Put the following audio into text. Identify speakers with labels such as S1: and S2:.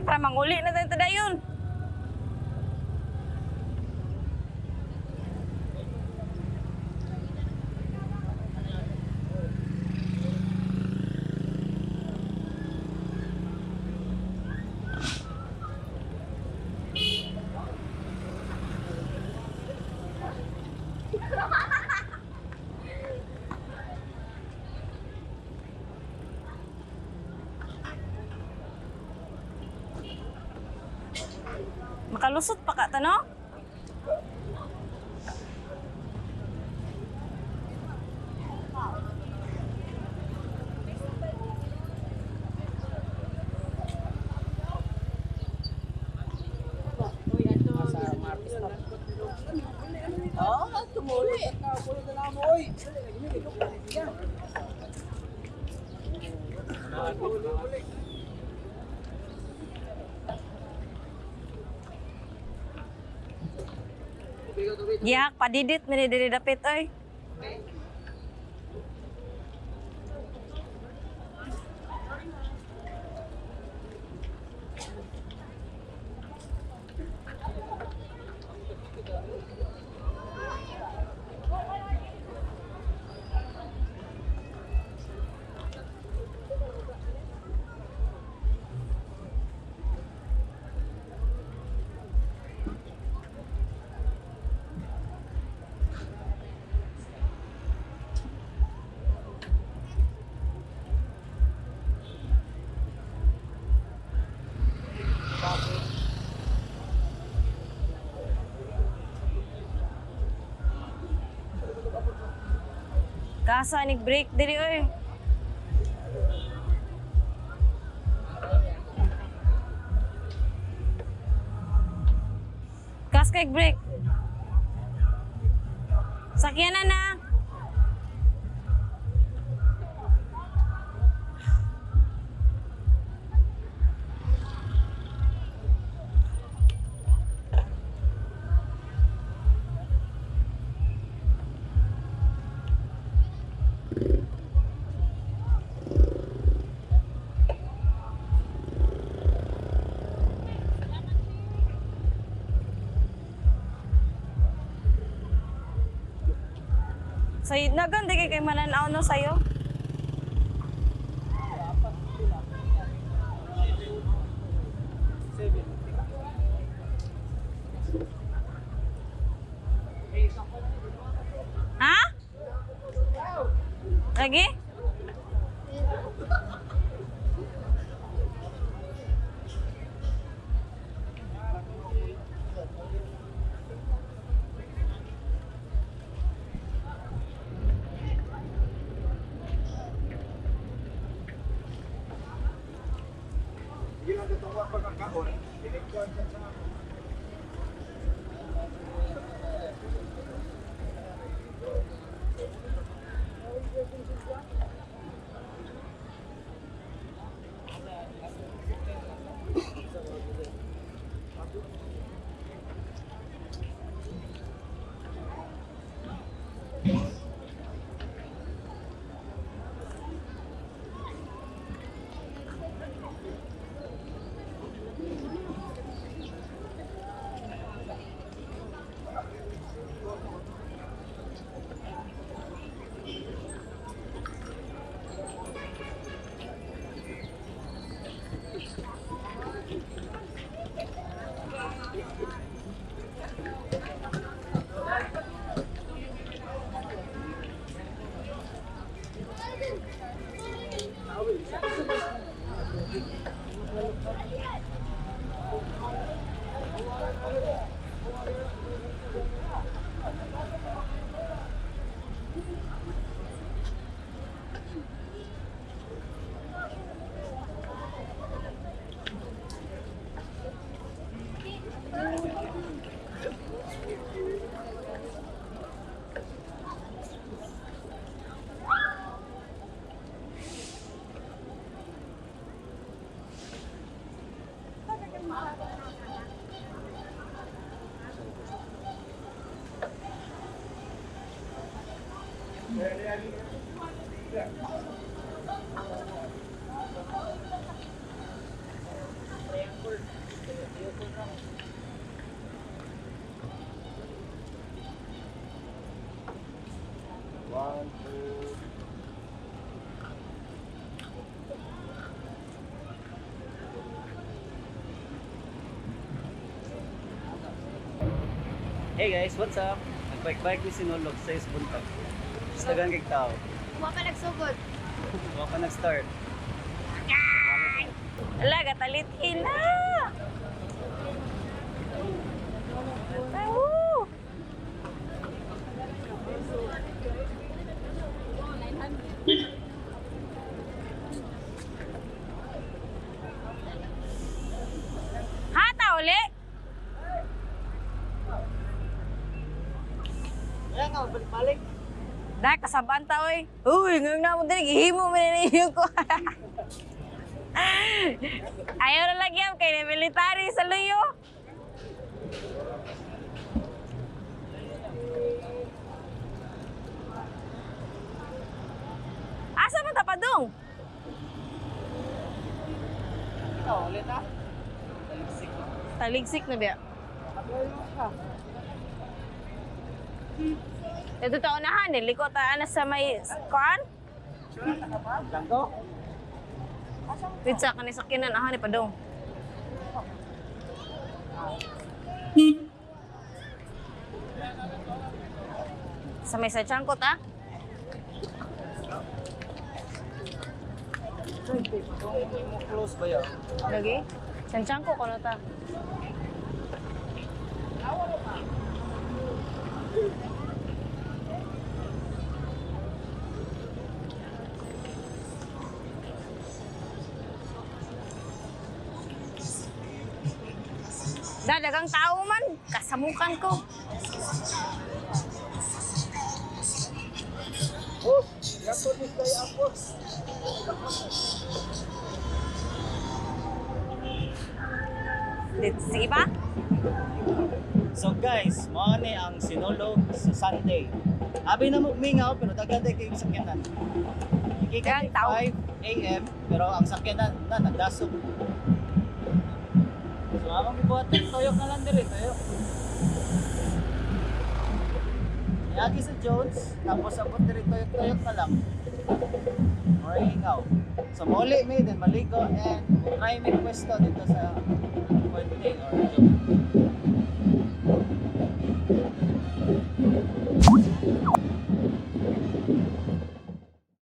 S1: Para manguli na tayo tadayon. Makalusot pa ka ta, no?
S2: Oo, tumuli.
S1: Gihak, padidit, mini diri dapit, oy. Kasa ni break diri, oy. Kas kay break. Sakyan na na. Say nagan di kay mananaw no sayo. Ha? Lagi?
S3: Hey guys, what's up? Nagbike-bike ni Sinulog sa Buntag. Just dagan kay tao.
S4: Wa pa nagsugod.
S3: Wa pa nag-start.
S1: Ala, gatalit hila. Ay, woo! Hata uli.
S3: Kaya nga, balik-balik.
S1: Dahil kasabaan ta, oy. Uy, ngayon na mo din, gihimo mo na ninyo ko. Ayaw na lagi yan, kay na military sa luyo. Asa man ta padung?
S3: Ikaw, ulit ah. Taligsik.
S1: Taligsik na biya. Ito ta unahan eh, liko ta ana sa may kuan.
S3: Langgo?
S1: Pizza kani sakyanan aha ni padung. Sa may sa ko ta?
S3: Mo close ba yun?
S1: Lagi? Sa ko kono ta. Dadagang tao man, kasamukan ko. Sige pa?
S3: So guys, mao ni ang Sinulog sa Sunday. Abi na mo mingaw pero daghan day kayong sakyanan.
S1: Daghang
S3: Gikan
S1: tao.
S3: 5 AM pero ang sakyanan na nagdasok. So among gibuhat toyok na lang diri, toyok. Niagi sa Jones, tapos abot diri toyok-toyok na lang. Or ingaw. So muli mi then maligo and try mi pwesto dito sa Fuente or Jones.